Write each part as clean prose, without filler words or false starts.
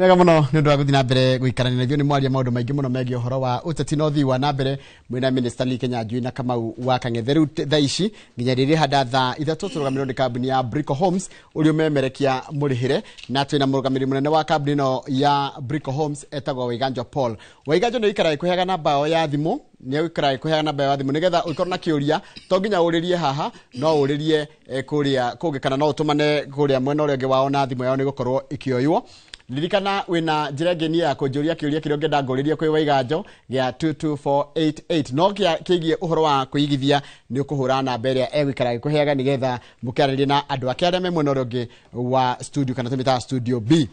Wega muno nĩ ũndũ wa gũthiĩ na mbere gũikarania na ithuĩ. Nĩ mwaria maũndũ maingĩ mũno megiĩ ũhoro wa ũteti na ũthii wa na mbere mwĩna Minister Lee Kinyanjui na Kamau wa Kang'ethe. Rĩu thaa ici nginya rĩrĩ handa thaa 3 tũrũgamĩrĩrwo nĩ kambuni ya Brico Homes, ũrĩa ũmemerekia mũrĩhĩre, na twĩna mũrũgamĩrĩri mũnene wa kambuni ĩno ya Brico Homes etagwo Waiganjo Paul. Waiganjo nĩ ũikaraga ĩkũheaga namba yao ya thimũ, nĩ ũikaraga ĩkũheaga namba yao ya thimũ nĩgetha ũkorwo na kĩũria to nginya ũrĩrie haha, no ũrĩrie kũrĩa kũngĩ kana no ũtũmane kũrĩa mwena ũrĩa ũngĩ wao na thimũ yao nĩ gũkorwo ĩkĩoywo. Ririkana wĩna njĩra ĩngĩ niĩ ya kũnjũria kĩũria kĩrĩa ũngĩenda ngũrĩrie kwĩ Waiganjo gĩa 22488, no kĩa kĩgiĩ ũhoro wa kwĩigithia nĩ ũkũhũra namba ĩrĩa egũikara agĩkũheaga nĩgetha mũkĩaranĩrie na andũ ake arĩa me mwena ũrĩa ũngĩ wa studio kana tũmĩtaga studio B.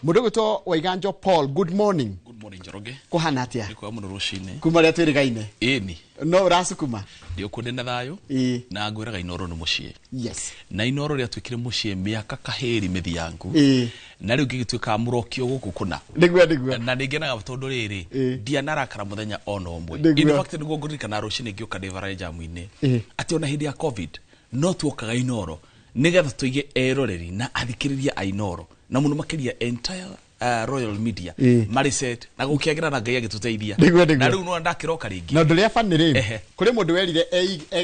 Mũndũ ũgwĩtwo Waiganjo Paul, good morning. Good morning, Njoroge. Kũhana atĩa? Nĩ kwega mũno rũcinĩ. Kuma rĩa twĩrĩgaine. Ĩni. No ũracukuma. Ndĩ ndĩ na thayũ. Na ngwĩraga Inoro nĩ mũciĩ. Na Inoro rĩatuĩkire mũciĩ mĩaka kahĩri mĩthiangu. Na rĩu ngĩgĩtuĩka mũrokio gũkũ kũna. Nĩguo. Na nĩ ngenaga tondũ rĩrĩ ndianarakara mũthenya ona ũmwe. In fact, nĩguo ngũririkana rũcinĩ ngĩũka ndĩ bara jamu-inĩ atĩ ona hĩndĩ ya COVID no tuokaga Inoro nĩgetha tũige eroreri na athikĩrĩria a Inoro na mũno makĩria entire Royal Media marĩ set na gũkĩagĩra na Ngai agĩtũteithia. Nĩguo. Na rĩu no ndakĩroka rĩngĩ. Na ũndũ ũrĩa bani rĩ, kũrĩ mũndũ werire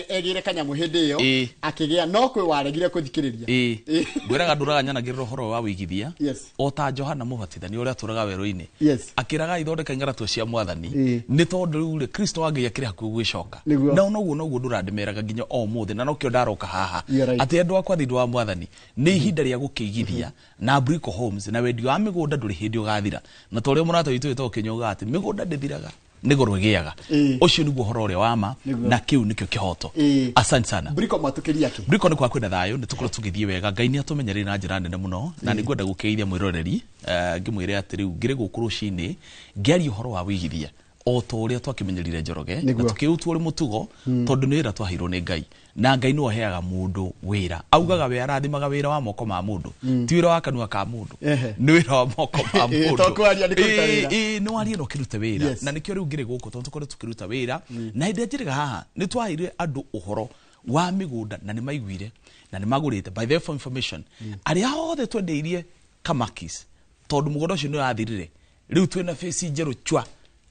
egĩre kanyamũ hĩndĩ ĩyo akĩgĩa, no kwĩ waregire kũthikĩrĩria. Ngwĩraga ndũraga nyanagĩrĩra ũhoro wa wĩigithia o ta Johana Mũbatithania ũrĩa atũraga werũ-inĩ akĩraga ithondeka ing'aratua cia Mwathani, nĩ tondũ rĩu rĩ Kristo wa Ngai akĩrĩ hakuhĩ gwĩcoka. Na onoguo noguo ndũrandĩmeraga nginya o mũthĩ, na nokĩo ndaroka haha You're right. atĩ andũ akwa thĩinĩ wa Mwathani, nĩ ihinda rĩa gũkĩigithia na Brico Homes, na wendio wa mĩgũnda ndũrĩ hĩndĩ ũgathira, na ta ũrĩa mũrata witũ wĩtagwo Kĩnyũga atĩ mĩgũnda ndĩthiraga, nĩ goro ĩgĩaga. Ũcio nĩguo ũhoro ũrĩa wa ma. Na kĩu nĩkĩo kĩhoto. Asante sana. Brico mwatũkĩria kĩ? Brico nĩ kwa kwĩna thayũ, nĩ tũkorwo tũgĩthiĩ wega. Ngai nĩ atũmenyereire na njĩra nene mũno, na nĩ ngwenda gũkĩgeithia mwĩroreri, ngĩmwĩre atĩ rĩu ngĩrĩ gũkũ rũcinĩ ngĩaria ũhoro wa wĩigithia o ta ũrĩa twakĩmenyerire, Njoroge, na tũkĩũtua ũrĩ mũtugo, tondũ nĩ wĩra twaheirwo nĩ Ngai, na Ngai nĩwe ũheaga mũndũ wĩra. Augaga we arathimaga wĩra wa moko ma mũndũ, ti wĩra wa kanua ka mũndũ, nĩ wĩra wa moko ma mũndũ. To kwaria nĩ kũruta wĩra. Ĩĩ, nĩ warie na ũkĩrute wĩra. Na nĩkĩo rĩu ngĩrĩ gũkũ tondũ tũkorwo tũkĩruta wĩra, na hĩndĩ ĩrĩa njĩrĩga haha nĩ twaheire andũ ũhoro wa mĩgũnda na nĩ maiguire na nĩ magũrĩte. By the way, for information, arĩa othe twendeirie Kamakis, tondũ mũgũnda ũcio nĩ ũrathirire, rĩu twĩna phase njerũ chwa,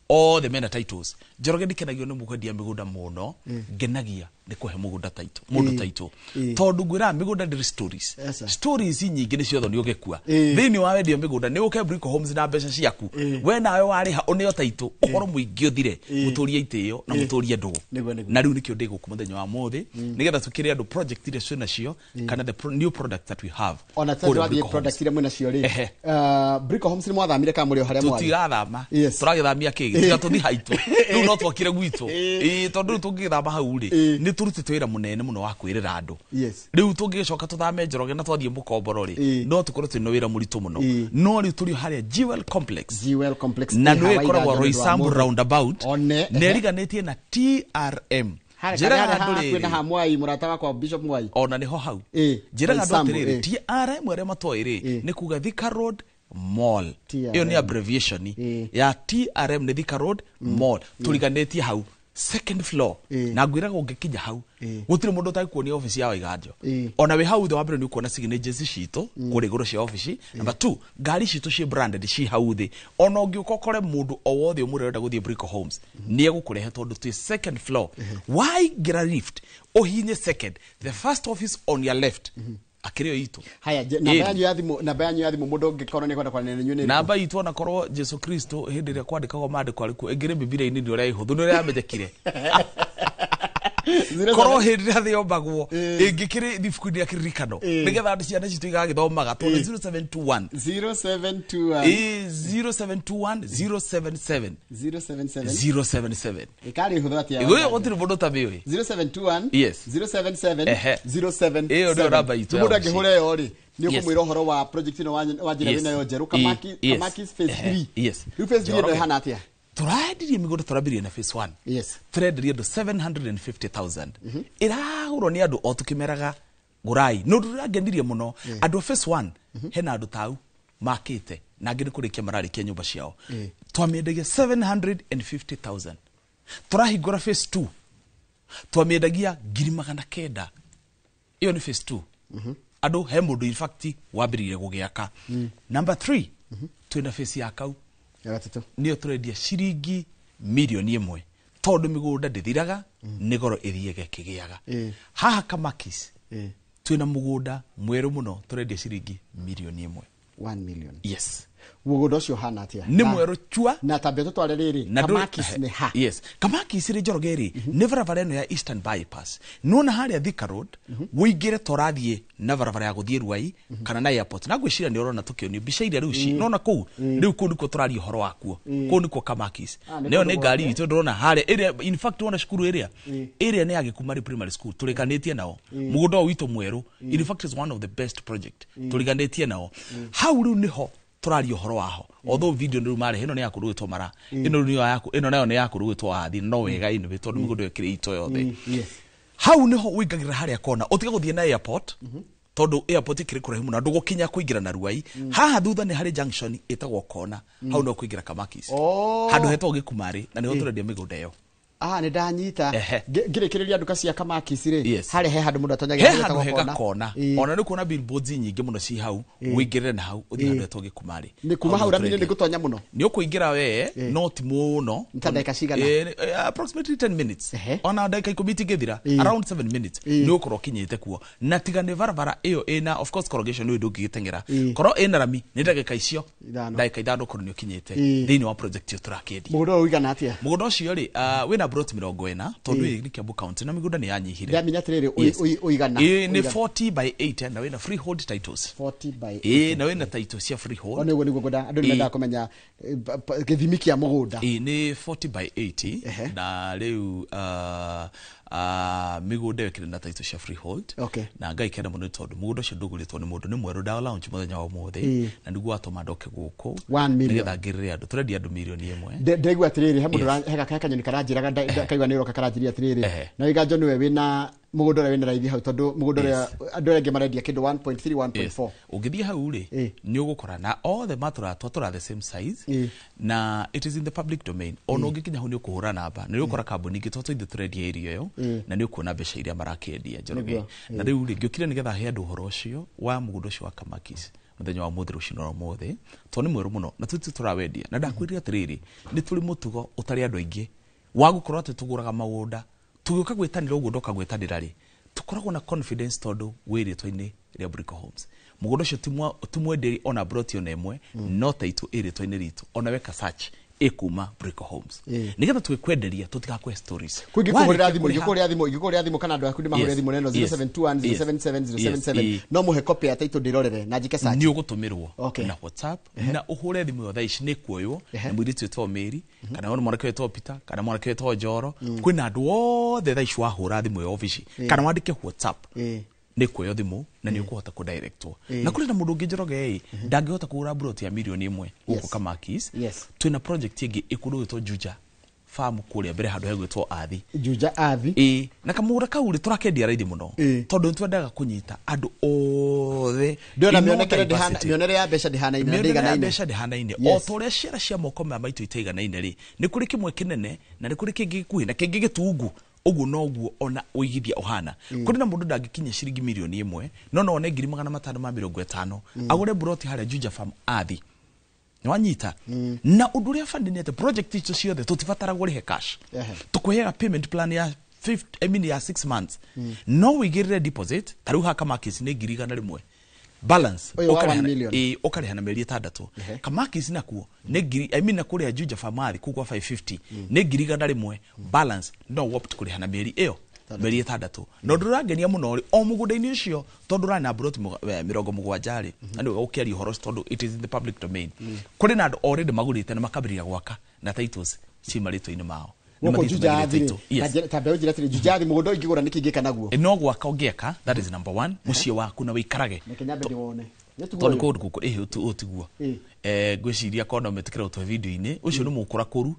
othe mena titles. Njoroge, ndikenagio nĩ kwendia mĩgũnda mũno, ngenagia nĩ kũhe mũgũnda title, mũndũ title, tondũ ngwĩraga mĩgũnda ndĩrĩ stories. Yes, sir. Stories nyingĩ nĩ ciotho nĩ ũgĩkua thĩinĩ wa wendia mĩgũnda. Nĩ ũke Brico Homes na mbeca ciaku, we nawe warĩha ũneo title, ũhoro mũingĩ ũthire, mũtũrie itĩo na mũtũrie ndũgũ. Nĩguo. Na rĩu nĩkĩo ndĩ gũkũ mũthenya wa mũthĩ nĩgetha tũkĩre andũ project iria twĩ nacio kana the new product that we have Ona kũrĩa tũrathiĩ Brico Homes. Product iria mwĩnacio rĩ, Brico Homes nĩ mwathamire kana mũrĩ o harĩa mwarĩ? Tũtirathama. Tũragĩthamia kĩ? Tiga tũthi haitũ rĩu no twakire gwitũ. Ĩĩ, tondũ rĩu tũngĩgĩthama hau rĩ, nĩ tũrutĩte wĩra mũnene mũno wa kwĩrĩra andũ. Rĩu tũngĩgĩcoka tũthame, Njoroge, na twathiĩ mũkomboro rĩ, no tũkorwo twĩna wĩra mũritũ mũno. No rĩu tũrĩ o harĩa Jewel Complex. Jewel Complex Na ĩ nĩ hawa ĩkoragwo Waiganjo nĩ ũndũ wa Roysambu mũthĩ. roundabout One, na ĩriganĩtie na TRM. Harĩa Njĩraga harĩa andũ hakuhĩ na rĩrĩ ha Mwai, mũrata wakwa Bishop Mwai. Ona nĩho hau. Njĩraga andũ Roysambu, atĩrĩrĩ, TRM arĩa matoĩ rĩ, nĩ kuga Thika Road Mall. TRM. Ĩyo nĩ abbreviation ya TRM, nĩ Thika Road Mall. Tũriganĩtie hau second floor. Na ngwĩraga ũngĩkinya hau gũtirĩ mũndũ ũtangĩkuonia obici ya Waiganjo. Ona wĩ hau thĩ wa mbere nĩ ũkuona signages citũ kũrĩa igũrũ cia obici. Number two, ngari citũ ciĩ branded ci hau thĩ. Ona ũngĩũka ũkore mũndũ o wothe ũmũre ũrenda gũthiĩ Brico Homes, nĩ egũkũrehe tondũ twĩ second floor. Waingĩra lift ũhinye second, the first office on your left akĩrĩ o itũ. Haya, namba yanyu ya thimũ, namba yanyu ya thimũ mũndũ ũngĩkorwo nĩ kwenda kwaranĩria na inyuĩ nĩ ĩrĩkũ? Namba itũ, onakorwo Jesu Kristo hĩndĩ ĩrĩa kwandĩkagwo maandĩko arĩkuo, ĩngĩrĩ Bibilia-inĩ nĩ ũrĩa ĩhũthũ, nĩ ũrĩa yamenyekire. Korwo hĩndĩ ĩrĩa thĩ yombagwo ĩngĩkĩrĩ ibuku-inĩ rĩa kĩririkano, nĩgetha andũ ciana citũ igagĩthomaga, tondũ 0721 0721 Ĩ, 0721 077 077 077. Ĩkarĩ hũthũ atĩa? Ĩyo gũtirĩ mũndũ ũtamĩũĩ. 0721 077 077. Ĩyo nĩyo namba itũ ya Mũndũ obici. angĩhũra ĩyo rĩ, nĩ ũkũmwĩra ũhoro wa project ĩno wa njĩra wĩnayo njerũ, Kamaki, Kamakis phase 3. Rĩu phase 3 ĩno Njoroge. ĩhana atĩa? Tũrendirie mĩgũnda, tũrambirie na phase 1. Tũrenderia andũ 750,000, ĩragũrwo nĩ andũ o tũkĩmeraga gũrai. Nĩ ũndũ ũrangenirie mũno, andũ a phase 1 hena andũ tau makĩte na angĩ nĩ kũrĩkia mararĩkia nyũmba ciao. Twamĩendagia 750,000. Tũrahingũra phase 2, twamĩendagia 900,000. Ĩyo nĩ phase 2. Andũ he mũndũ in fact wambĩrĩirie gũgĩaka. Number 3, Twĩna phase ya kau Ya gatatũ. Nĩyo tũrendia ciringi 1 million, tondũ mĩgũnda ndĩthiraga, nĩ goro ĩthiĩge ĩkĩgĩaga. Haha Kamakis twĩna mũgũnda mwerũ mũno, tũrendia ciringi 1 million. 1 million. Yes. Mũgũnda ũcio ũhana atĩa? Nĩ mwerũ chua. Na tambia tũtware rĩrĩ. Na Kamakis nĩ ha? Yes, Kamakis rĩ, Njoroge rĩ, nĩ barabara ĩno ya Eastern Bypass, nona harĩa Thika Road, wũingĩre torathiĩ na barabara ya gũthiĩ Ruai kana na airport, na ngwĩciria nĩ ũrona tũkĩonio mbica iria rĩu ci nona kũu. Rĩu kũu nĩkuo tũraria ũhoro wakuo, kũu nĩkuo Kamakis. Ah, nĩ Nayo kũndũ nĩ ngari gwake. itũ ndĩrona harĩa ĩrĩa. In fact, wona cukuru ĩrĩa ĩrĩa nĩ ya Gĩkumari Primary School, tũrĩkanĩtie nao mũgũnda ũyũ witũ mwerũ. In fact, is one of the best project tũriganĩtie nao hau. Rĩu nĩho tũraria ũhoro waho, although video nĩ rĩu marehe ĩno nĩ ya kũndũ gwĩtwo mara, ĩno rĩu nĩyo yaku, ĩno nayo nĩ ya kũndũ gwĩtwo athi no wega anyway, tondũ mĩgũnda ĩyo ĩkĩrĩ itũ yothe. Hau nĩho ũingagĩrĩra harĩa kona, ũtige gũthiĩ na airport, tondũ airport ĩkĩrĩ kũraihu mũno, ndũgũkinya kũingĩra na Ruai. Haha thutha nĩ harĩ junction ĩtagwo kona, hau no kũingĩra Kamakis, handũ hetagwo Gĩkumarĩ, na nĩho tũrendia mĩgũnda ĩyo. Ah, nĩ ndanyita. Ehe. Ngĩrĩkĩrĩria nduka cia Kamakis rĩ, harĩa he handũ mũndũ he atonyagĩra handũ hetagwo hega kona. kona. Ona nĩ kuona billboards nyingĩ mũno ci hau, ũingĩrĩre na hau, ũthiĩ handũ hetagwo Gĩkumarĩ. Nĩ kuma hau nĩho rami-inĩ nĩ tũrendia. gũtonya mũno? Nĩ ũkũingĩra we, no ti mũno. Nĩ ta ndagĩka cigana? Approximately 10 minutes. Ona ndagĩka 10 itingĩthira, around 7 minutes nĩ ũgũkorwo ũkinyĩte kuo, na tiga nĩ barabara ĩyo ĩna, of course, corrugation ĩyo ndũngĩgĩteng'era. Korwo ĩna rami nĩ ndagĩka icio 5. Ndagĩka 5 ũkorwo nĩ ũkinyĩte thĩinĩ wa project ĩyo tũrakĩendia. Mũgũnda ũyũ ũigana atĩa? Mũgũnda ũcio rĩ, wĩna plot 40, tondũ ĩ nĩ Kiambu County na mĩgũnda nĩ yanyihire. Ndamenya atĩrĩrĩ, Yes. ũigana Ĩ, nĩ ũigana. 40 by 80, na wĩna freehold titles. 40 by Ĩ, na wĩna title cia freehold. O nĩguo ngwenda andũ nĩ mendaga kũmenya gĩthimi kĩa mũgũnda. Ĩ, nĩ 40 by 80. Na rĩu mĩgũnda ĩyo ĩkĩrĩ na title cia freehold. Na Ngai kenda mũno, nĩ tondũ mũgũnda ũcio ndũgũrĩtwo nĩ mũndũ, nĩ mwerũ, nda launch mũthenya wa ũmũthĩ. Na nĩguo watũma ndoke gũkũ 1 million. nĩgetha ngĩrĩre andũ tũrendia andũ 1 million. Ndĩraigua atĩrĩrĩ, he mũndũ he kanyoni karanjĩraga kaigua nĩ ũroka, karanjĩria atĩrĩrĩ, na Waiganjo nĩwe wĩna mũgũnda ũrĩa wĩna raithi hau, tondũ mũgũnda ũrĩa andũ arĩa angĩ marendia kĩndũ 1.3, 1.4. Ũngĩthiĩ hau rĩ, nĩ ũgũkora na othe matũra twatũra the same size. Na it is in the public domain. Ona ũngĩkinya hau nĩ ũkũhũra namba na nĩ ũgũkora kambuni ingĩ tondũ ithuĩ tũrendia area ĩyo, na nĩ ũkuona mbeca iria marakĩendia, Njoroge. Na rĩu rĩ, ngĩũkire nĩgetha he andũ ũhoro ũcio wa mũgũnda ũcio wa Kamakis mũthenya wa ũmũthĩ, rũcinĩ rwa ũmũthĩ, tondũ nĩ mwerũ mũno na tũtĩ tũrawendia. Na ndakwĩrire atĩrĩrĩ, nĩ tũrĩ mũtugo ũtarĩ andũ aingĩ wa gũkorwo atĩ tũgũraga magũnda tũgĩũka gwĩtanĩra ũguo. Ndoka gwĩtanĩra rĩ, tũkoragwo na confidence tondũ wĩ rĩtwa-inĩ rĩa Brico Homes. Mũgũnda ũcio ti mwenderi ona broti ona ĩmwe, no taitũ ĩ rĩtwa-inĩ ritũ. Ona weka search ĩkuma Brico Homes, nĩgetha tũgĩkwenderia tũtigakũhe stories. Kwĩ ingĩkũhũrĩra Warĩkia thimũ, kũrĩha- ingĩkũhũrĩra thimũ kana andũ aku ndĩmahũrĩre thimũ neno 0721 077 077, no mũhe copy ya title ndĩrorere na njike search? Nĩ ũgũtũmĩrwo na WhatsApp, na ũhũre thimũ ĩyo thaa ici nĩ kuoywo na mũirĩtu wĩtagwo Mary, kana nĩ mwanake wĩtagwo Peter, kana mwanake wĩtagwo Njoro. Kwĩna andũ othe thaa ici wahũra thimũ ĩyo obici kana wandĩke WhatsApp, nĩ kuoyo thimũ na nĩ ũkũhota kũdirectwo. Na kũrĩ na mũndũ ũngĩ, Njoroge, ĩ ndangĩhota kũgũra broti ya 1 million gũkũ Kamakis. Twĩna project ĩngĩ ĩkũndũ gwĩtwo Juja Farm kũrĩa mbere, handũ hegwĩtwo Athi. Juja Athi. Ĩ, na kamũgũnda kau rĩ, tũrakendia raithi mũno, tondũ nĩ twendaga kũnyita andũ othe. Ndĩrona In all mĩonekere diversity. mĩonere ya mbeca ndĩhanaine na Mĩonere ya ndĩiganaine. mbeca ndĩhanaine. O ta ũrĩa ciara cia moko maya maitũ itaiganaine rĩ, nĩ kũrĩ kĩmwe kĩnene na nĩ kũrĩ kĩngĩ gĩkuhĩ na kĩngĩ gĩtungu, ũguo noguo ona ũigithia ũhana. Kũrĩ na mũndũ ndangĩkinyia ciringi 1 million, no one 550,000 agũre buroti harĩa Juja Farm Athi. Nĩwanyita? Na ũndũ ũrĩa bani nĩ atĩ project icio ciothe tũtibataraga ũrĩhe cash. Tũkũheaga payment plan ya 50, I mean ya 6 months. No wĩigĩrĩre deposit ta rĩu haha Kamakis nĩ 100,000, balance Ũyũ wa ũkarĩha 1 million. Ĩ, ũkarĩha na mĩeri 6. Kamakis nakuo nĩ ngiri, I mean na kũrĩa Juja Farm Athi kũu kwa 550 nĩ 100,000, balance no opt kũrĩha na mĩeri ĩyo, mĩeri 6. Na ũndũ ũrangenia mũno rĩ, o mũgũnda-inĩ ũcio, tondũ ũrarĩ na mburoti 70 rĩ, na nĩ wega gũkĩaria ũhoro ũcio tondũ it is in the public domain, kũrĩ na andũ already magũrĩte na makambĩrĩria gwaka na titles ci marĩtwa-inĩ mao. Nĩ Gũkũ mathiĩte Juja magĩrĩte Athi rĩ, title. Yes. ta mbeũ njĩra atĩrĩ, Juja Athi mũgũnda ũyũ ingĩgũra nĩkĩ ingĩka naguo? No gwaka ũngĩaka, that is number one, mũciĩ waku na wĩikarage. Reke nyambe ndĩwone. Nĩ tiguo Tondũ ũyũ? kũndũ gũkũ ĩhĩ ũtiguo. Ngwĩciria korwo no metĩkĩra gũtũhe video-inĩ ũcio nĩ mũkũra kũru.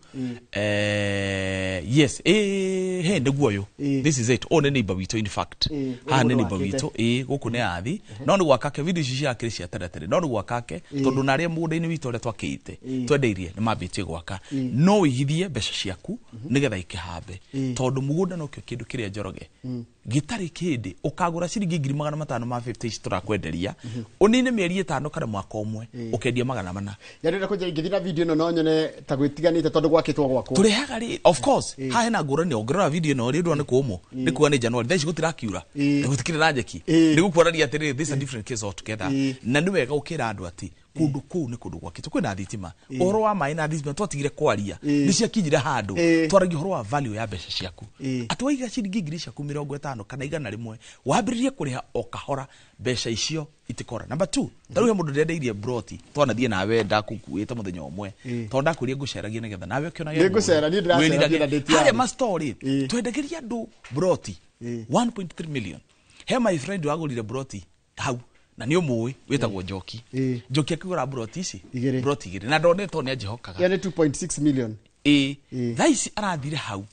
Yes, he nĩguo ũyũ. This is it. Ũyũ nĩ neighbor witũ, in fact. Ũyũ Haha nĩ mũndũ neighbor wakĩte. witũ. Ĩ, gũkũ nĩ athi no nĩ gwaka ke. Video ici ciakĩrĩ cia tene tene, no nĩ gwaka ke, tondũ na arĩa mũgũnda-inĩ witũ ũrĩa twakĩite twendeirie nĩ mambĩtie gwaka. No ũigithie mbeca ciaku nĩgetha ikĩhambe, tondũ mũgũnda nokĩo kĩndũ kĩrĩa, Njoroge, Gĩtarĩ kĩndĩ ũkagũra ciringi 550 ici tũrakwenderia ũnine mĩeri 5 kana mwaka ũmwe ũkendia 400. Ya ndĩrenda kũnjĩra ingĩthiĩ na video ĩno no nyone ta gwĩtiganĩte tondũ gwakĩtwo gwakwo. Tũrehaga rĩ, of course haha hena ngũrani, ũngĩrora video ĩno rĩ ndũrona nĩ kũmũ, nĩ kuga nĩ January, thaa ici gũtirakiura, gũtikĩrĩ na nyeki, nĩ gũkuonania atĩrĩrĩ, this is a different case altogether. Na nĩ wega ũkĩra andũ atĩ kũndũ kũu nĩ kũndũ gwakĩtwo kwĩna thitima, ũhoro wa maĩ na thitima twatigire kwaria, nĩ ciakinyire handũ twaragia ũhoro wa value ya mbeca ciaku, atĩ waiga ciringi ngiri ciaku 50 kana 100 wambĩrĩrie kũrĩha o kahora, mbeca icio itikora. Number 2, ta rĩu he mũndũ ndĩrendeirie broti, twanathiĩ nawe ndakũkuĩte mũthenya ũmwe, tondũ ndakwĩrire ngũceragie nĩgetha nawe ũkĩonage Nĩ ngũcera, niĩ ndĩracera, niĩ na ndĩtiarĩ. Harĩa mastori twendagĩria andũ broti 1.3 million. He my friend wagũrire broti hau na nĩ ũmũĩ wĩtagwo Njoki. Njoki akĩgũra broti ici broti 2 na ndonetwo nĩ anjĩhokaga. Yani 2.6 million. Thaa ici arathire hau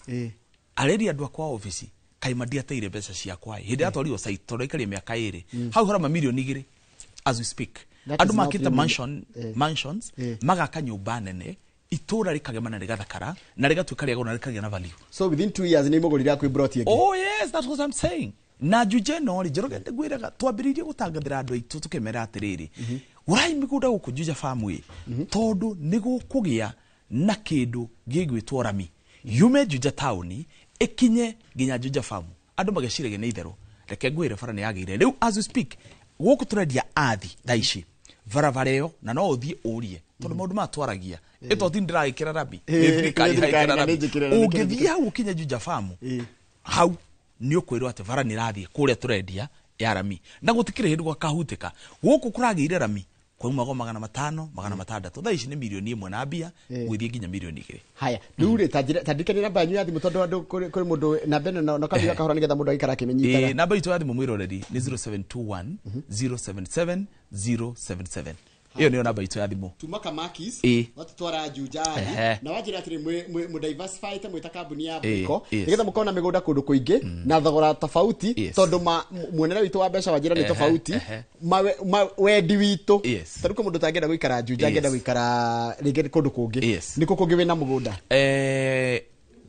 areria andũ akwa ofici kaima ndiateire mbeca ciakwa hĩndĩ atwarirwo site tondũ aikarie mĩaka 2 hau harama milioni 2 as we speak. Andũ makĩte mansions magaka nyũmba nene itũra rĩkagemana rĩgathakara na rĩgatuĩka rĩa goro na rĩkagĩa na value. So within 2 years nĩ mũgũrire akwĩ broti ĩngĩ. Oh yes, that's what I'm saying. Na Juja ĩno rĩ, Njoroge ngwĩraga twambĩrĩirie gũtangathĩra andũ aitũ tũkĩmera atĩrĩrĩ, gũrai mĩgũnda gũkũ Juja Farm ĩ, tondũ nĩ gũkũgĩa na kĩndũ gĩgwĩtwo rami yume Juja taũni ĩkinye nginya Juja Farm. Andũ mageciragia nĩ itherũ, reke ngwĩre bara nĩ yagĩire. Rĩu as we speak gũkũ tũrendia athi thaa ici barabara ĩyo, na no ũthiĩ ũrie tondũ maũndũ maya twaragia ĩto ti ndĩragĩkĩra rami, nĩ thirikari ĩragĩkĩra rami. Ũngĩthiĩ hau ũkinye Juja Farm hau nĩ ũkwĩrwo atĩ bara nĩ ĩrathiĩ kũrĩa tũrendia ya rami, na gũtikĩrĩ hĩndĩ gwakahutĩka. Gũkũ kũragĩire rami kwaumagwo 500 600, thaa ici nĩ milioni 1 na mbia gũthiĩ nginya milioni 2. Haya, rĩu rĩ, ta ndirikania namba yanyu ya thimũ tondũ andũ kũrĩ mũndũ namba ĩno na kambiga kahora nĩgetha mũndũ agĩikara akĩmĩnyitaga. Namba itũ ya thimũ mwĩroreri nĩ 0721 077 077. Ĩyo nĩyo namba itũ ya thimũ. Tuma Kamakis watutwara Juja na wanjĩra atĩrĩ mũ diversify ta mwĩta kambuni ya Brico nĩgetha mũkona mĩgũnda kũndũ kũingĩ na thogora tofauti, tondũ muonere witũ wa mbeca wanjĩra nĩ tofauti, wendi witũ. Ta rĩu mũndũ tangĩenda gũikara Juja, angĩenda gũikara rĩngĩ kũndũ kũngĩ, nĩkũ kũngĩ wĩna mũgũnda?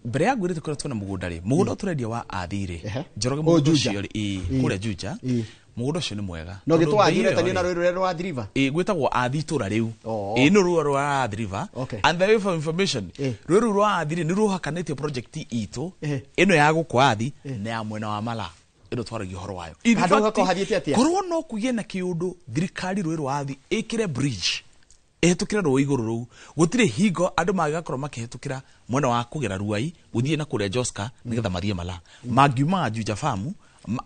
Mbere ya ngwĩrĩte kũrĩa twĩna mũgũnda rĩ, mũgũnda tũrendia wa athi rĩ, Njoroge mũgũnda ũcio rĩ, kũrĩa Juja mũgũnda ũcio nĩ mwega. No gĩtwa athi ũretania na rũĩ rũrĩa rwa Athi River? Gwĩtagwo Athi itũra rĩu. Nĩ rũĩ rwa Athi River. And the way for information, rũĩ rũu rwa Athi rĩ nĩ rũhakanĩtie project itũ ĩno ya gũkũ Athi na ya mwena wa Mala ĩno twaragia ũhoro wayo. Handũ hako hathiĩte atĩa? Korwo no kũgĩe na kĩũndũ thirikari rũĩ rwa Athi ĩkĩre bridge ĩhĩtũkĩre rũĩ igũrũ rũu, gũtirĩ hingo andũ mangĩgakorwo makĩhĩtũkĩra mwena wa kũgera Ruai gũthiĩ na kũrĩa Joska nĩgetha mathiĩ Mala. Mangiumaga Juja Farm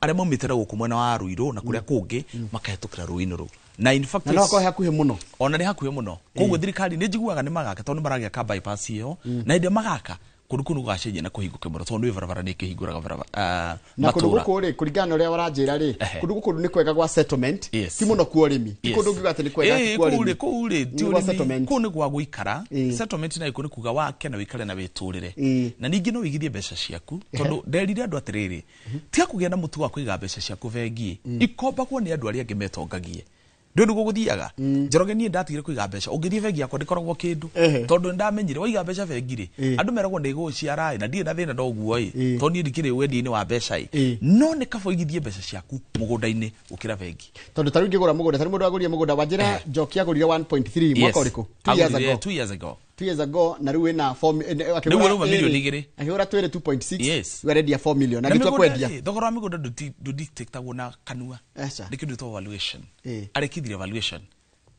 arĩa maumĩte gũkũ mwena wa Ruiru na kũrĩa kũngĩ makahĩtũkĩra rũĩ-inĩ rũu. Na in fact na no hakuhĩ hakuhĩ mũno, ona nĩ hakuhĩ mũno. Koguo thirikari nĩ njiguaga nĩ magaka tondũ nĩ maragĩaka bypass ĩyo, na hĩndĩ ĩrĩa magaka kũndũ kũu nĩ gũgacenjia na kũhingũke mũno tondũ nĩ barabara nĩ ĩkĩhingũraga barabara. Na kũndũ gũkũ rĩ, kũringana na ũrĩa ũranjĩra rĩ, kũndũ gũkũ nĩ kwega gwa settlement, ti mũno kwa ũrĩmi, ti kũndũ ũngiuga atĩ nĩ kwega kwa ũrĩmi. Kũu rĩ ti ũrĩmi, kũu nĩ gwa gũikara. Settlement nayo nĩ kuga wake na wĩikare na wĩtũrĩre, na ningĩ no ũigithie mbeca ciaku, tondũ nderire andũ atĩrĩrĩ, tiga kũgĩa na mũtugo wa kũiga mbeca ciaku bengi, ikombagwo nĩ andũ arĩa angĩ metongagie. Ndũ nĩguo gũthiaga. Njoroge niĩ ndatigire kũiga mbeca, ũngĩthiĩ bengi yakwa ndĩkoragwo kĩndũ, tondũ nĩndamenyire waiga mbeca bengi rĩ, andũ meragwo nĩ ĩgũciara ĩ, na ndirĩ na thĩna na ũguo ĩ, tondũ niĩ ndikĩrĩ wendia-inĩ wa mbeca ĩ, no nĩ kaba ũigithie mbeca ciaku mũgũnda-inĩ gũkĩra bengi. Tondũ ta rĩu ingĩgũra mũgũnda, ta rĩu mũndũ agũrire mũgũnda wanjĩra Njoki agũrire 1.3 mwaka ũrĩkũ? 2 years ago. 2 years ago. 2 years ago, na rĩu ĩna 4, akĩgũra milioni 2. Akĩgũra twĩrĩ 2.6, rĩu arendia 4 million, agĩtua kwendia. Thogora wa mĩgũnda ndũdictatagwo na kanua. Nĩ kĩndũ gĩtagwo valuation. Arekithire valuation